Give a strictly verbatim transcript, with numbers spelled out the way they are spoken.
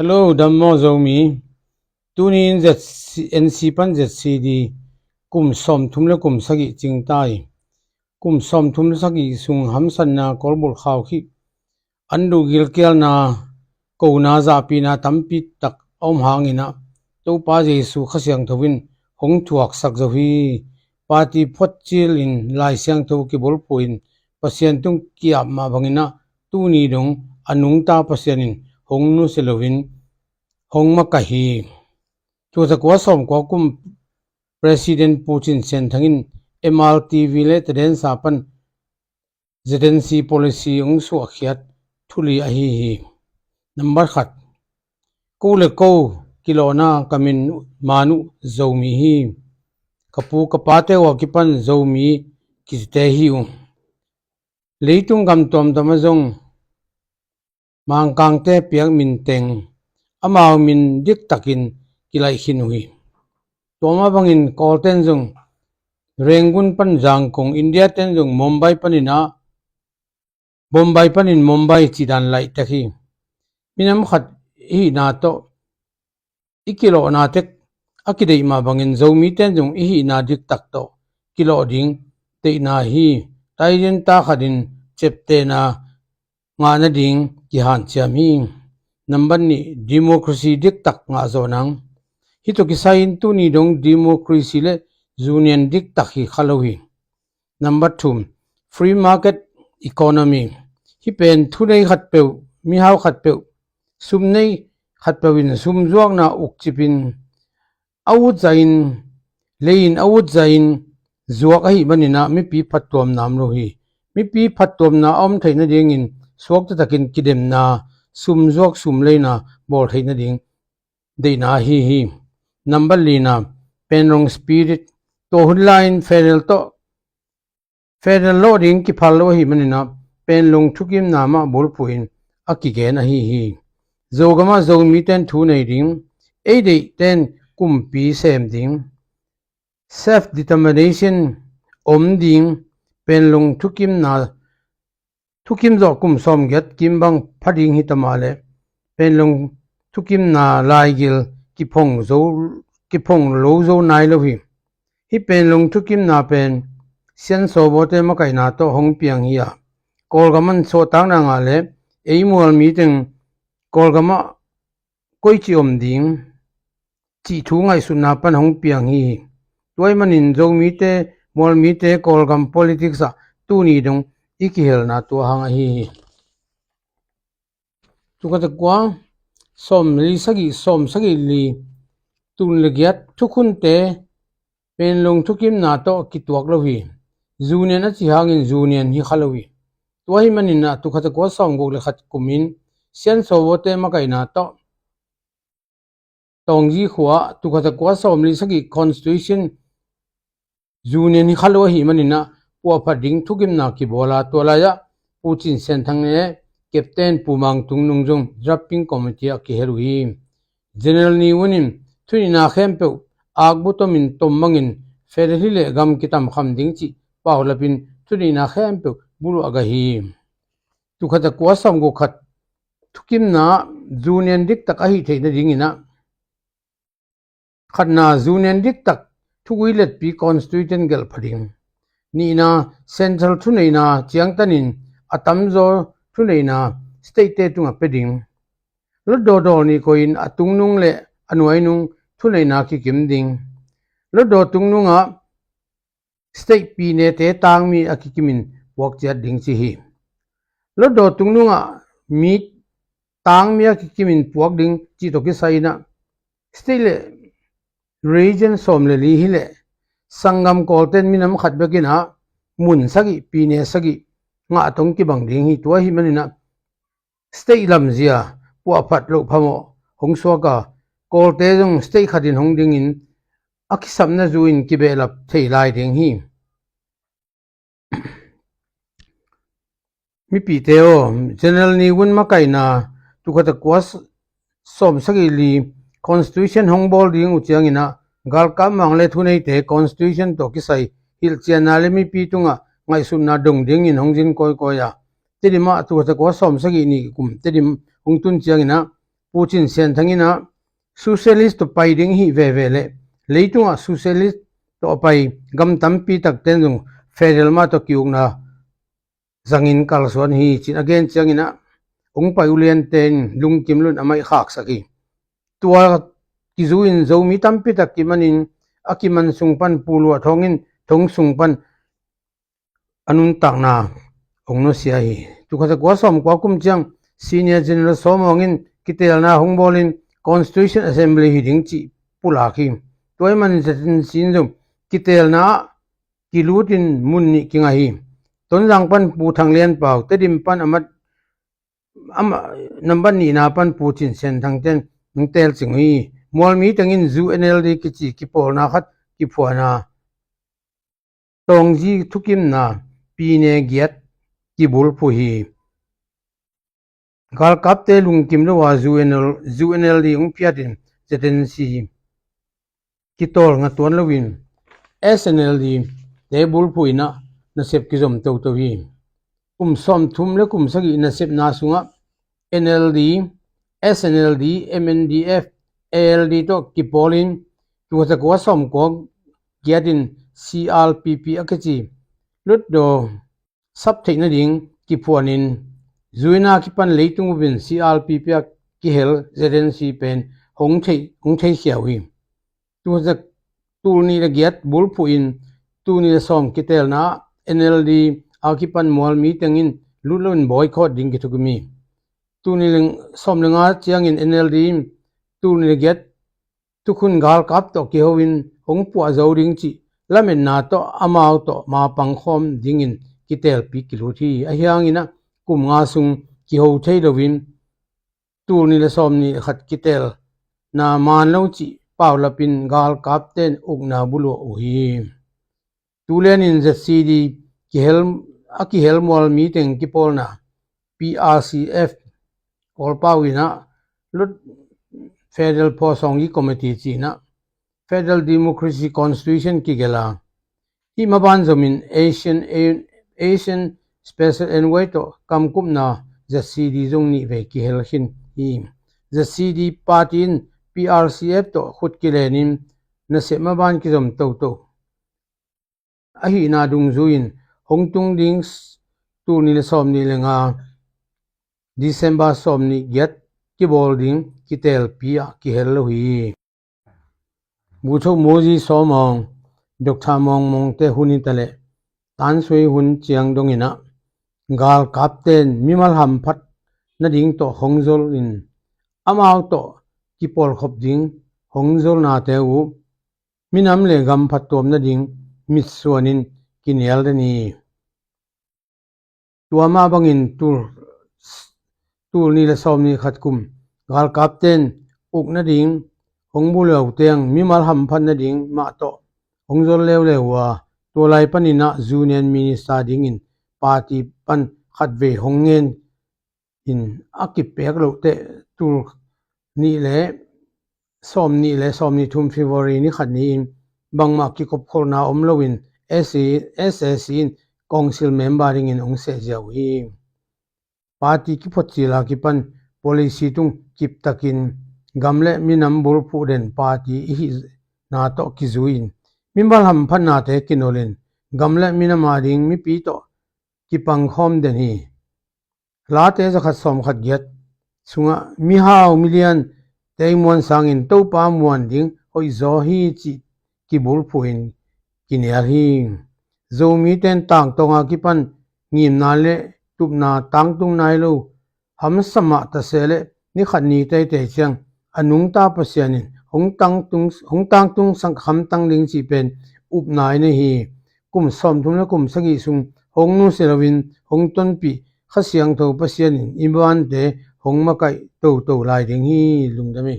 Hello, dam maw Zomi. Tuni in Z C, N C pan Z C D kum sawmthum le kum sagih cingtai. Kum sawmthum le sagih sung hamsatna, Kawlbulh khaukhih, an duh gilkialna, kona zahpihna tampi tak a om hangin ah, Topa Jesu Kha Siangtho in hong thuaksak zo hi. Party phuat cil in Lai Siangtho kibulphuh in Pasian tung ki-ap mah bangin ah, tuni dong a nungta Pasian in hong nusia loin hong makaih hi. Tul khat za kua sawmkua kum President Pu Cin Sian Thang in M R T V le Tadensa pan Z N C policy hong suahkhiat thu li ahi hi. Nambat khat, ko le ko kilawhna ka min maan uh Zomi hi. Ka pu ka pate uh a kipan Zomi kicite hi uh. Leitung gam tuamtuam ah zong Mangkangte piak min teng amau min diktakin kilaih khin uh hi. Tua mah bangin Kawlten zong Rangoon pan Zangkong, India ten zong Mumbai panin ah, Bombay panin Mumbai cih dan laih tek hi. Minam khat i hihna tawh i kilawhna tek a kideih mah bangin Zomi ten zong i hihna diktak tawh kilawh ding deihna hi. Taizin ta khatin ciaptehna ngah nading kihanciam hi. Nambat nih, democracy diktak ngah zawh nang. Hih tawh kisai-in tuni dong democracy le union diktak hi kha lo hi. Nambat thum, free market economy. Hih pen thunei khatpeuh, mihau khatpeuh, sumnei khatpeuh in sumzuakna ukcipin a utzahin, leiin a utzahin zuak ahih manin ah mipi phattuamna om lo hi. Mipi phattuamna a om theih nadingin suakta takin kidemna, sumzuak sumleina bawl theih nading deihna ahi hi. Nambat lina, Panglong spirit. Tua hun lai-in federal tawh federal lawh ding kiphal lo ahih manin ah Panglong thukimna mah bulphuhin a kigen ahi hi. Zogam ah Zomiten thu nei ding, ei deihten kumpi sem ding, self determination om ding, Panglong thukimna thukim zawh kum sawmgiat kim bang pha ding hi ta mah leh Panglong thukimna laigil kiphong zo, kiphong lo zo nai lo hi. Hih Panglong thukimna pen Sian Sawbawte makaihna tawh hong piang hi a, Kawlgam ah sawhtakna ngah leh ei mualmi teng Kawlgam ah koici om ding cih thu ngaihsutna pan hong piang hi. Tua ahih manin Zomite, mualmite, Kawlgam politics ah tuni dong i kihelna tua hang ahi hi. Tul khat za kua sawmli sagih, sawmsagih li, tul le giat thukhunte Panglong thukimna tawh kituak lo hi. Union a cih hangin union hi kha lo hi. Tua ahih manin ah tul khat za kua sawmguk le khat kumin Sian Sawbawte makaihna tawh Taungyi khua ah tul khat za kua sawmli sagih constitution union hi kha lo ahih manin ah puahphat ding thukimna kibawl a, tua lai-ah Pu Cin Sian Thang le Captain Pu Mang Tung Nung zong drafting committee ah kihel uh hi. General Ne Win in thuneihna khempeuh akbu tomin tommangin federal hi leh gam kitamkham ding cih paulapin thuneihna khempeuh buluh a gah hi. Tul khat za kua sawmguk khat thukimna union diktak ahi theih nadingin ah, khatna, union diktak thugui letpi constitution gelh pha ding. Nihna, central thuneihna ciangtanin a tamzaw thuneihna state-te tungah pia ding. Hlutdaw dawl nih koihin a tungnung le a nuainung thuneihna kikim ding. Hlutdaw tungnungah state pinete tangmi a kikimin puak ciat ding ci hi. Hlutdaw tungnungah mi tangmi a kikimin puak ding cih tawh kisai-in ah state le region sawm le li hi leh sanggam Kawlten minam khat bekin ah mun sagih, pine sagih ngah tawh kibang ding hi. Tua ahih manin ah state lamzia puahphat loh phamawh hong suak a, Kawlte zong state khatin hong dingin a kisapna zu-in kibehlap thei lai ding hi. Mipite aw, General Ne Win makaihna tul khat za kua sawmsagih li constitution hong bawl ding uh ciangin ah galkap mang le thuneite constitution tawh kisai hilhcianna le mipi tungah ngaihsutna dong dingin hong zin kawikawi a, Tedim ah tul khat za kua sawmsagih nih kum Tedim hong tun ciangin ah Pu Cin Sian Thang in ah socialist tawh pai ding hi veve le leitungah socialist tawh a pai gam tampi takten zong federal mah tawh kiukna zangin kalsuan hi, ci-in a gen ciangin ah hong pai uliante in lungkim loin a maih khaksak hi. Tua kizu in Zomi tampi tak kimanin a kiman sung pan Pu Lua Thawng in thong sung pan a nuntakna hong nusia hi. Tul khat za kua sawm kua kum ciang Senior General Sawm Aung in kiteelna hong bawlin Constitution Assembly hi ding cih pulak hi. Tua ahih manin Z N C in zong kiteelna ah kilutin mun nih kingah hi. Tonzang pan Pu Thang Lian Pau, Tedim pan a mat, a ma-, nambat nihna pan Pu Cin Sian Thang ten hong teelcing uh hi. Mualmi tengin ZUNLD kici kipawlna khat kiphuan a, Taungzi thukimna pine giat kibulphuh hi. Galkapte lungkim lo a ZUNL, ZUNLD hong phiatin Z N C kitawl ngah tuan loin S N L D te bulphuh in ah nasep kizom toto hi. Kum sawmthum le kum sagih nasepna sungah N L D, S N L D, M N D F, A L D tawh kipawlin tul khat za kua sawm kua giatin C R P P a kici lutdaw sap theih nading kiphuanin, zuina kipan leitung upin C R P P a kihel Z N C pen hong thei, hong theikhia uh hi. Tul za, tul nih le giat bulphuh in tul nih le sawm kiteelna ah N L D a kipan mualmi tengin lut loin boycott ding kithukim hi. Tul nih le sawm le nga ciangin N L D in tul nih le giat thukhun galkap tawh kiho in hong puah zo ding cih lametna tawh amau tawh mapang khawm dingin kiteelpi kilut hi. Ahi hangin ah kum nga sung kiho thei loin tul nih le sawm nih le khat kiteelna man lo cih paulapin galkapte in ukna buluah uh hi. Tulianin Z C D kihel, a kihel mualmi teng kipawlna P R C F, Kawlpau in ah lut Federal Pawsawngyi Committee ci-in ah Federal Democracy Constitution kigelh a, hih maban zomin Asian, Asian Special Envoy tawh kamkupna Z C D zong nih vei kihel khin hi. Z C D party in P R C F tawh khut kilenin nasep maban kizom toto ahihna dungzui-in hong tung ding s-, tul nih le sawm nih le nga, December sawm nih giat kibawl ding kiteelpi ah kihel lo hi. Butho Muzi Sawm Aung, Doctor Mawng Mawngte hun hi taleh tansui hun ciang dongin ah galkapte in mimal hamphat nading tawh hong zol in amau tawh kipawlkhop ding hong zolnate uh minam le gam phattuam nading mitsuanin kinial den hi. Tua mah bangin tul, tul nih le sawm nih khat kum galkapte in uk nading hong buluah uh teng mimal hamphat nading mah tawh hong zol leuleu uh a, tua lai panin ah Union Minister dingin party pan khatvei hong ngen in a kipek lohteh tul nih le sawm nih le sawm nih thum February ni khat ni-in bangmah kikopkholhna om loin S A C in council member dingin hong sehzia uh hi. Party kiphot cil a kipan policy tung kiptakin gam le minam bulphuh den party i hihna tawh kizui-in mimal hamphatnate kinolin gam le minam ading mipi tawh kipangkhawm den hi. Late zakhat sawmkhat giat sungah mihau milian tei muan sangin Topa muan ding hoihzaw hi cih kibulphuhin kinial hi. Zomite in tangtawnga kipan ngimna le tupna tangtung nai lo hamsa mah ta se le ni khat ni teitei ciang a nungta Pasian in hong tangtung, hong tangtung sang khamtang ding cih pen upna i nei hi. Kum sawmthum le kum sagih sung hong nusia loin hong tonpih Kha Siangtho Pasian in i bante hong makaih toto lai ding hi. Lungdam hi.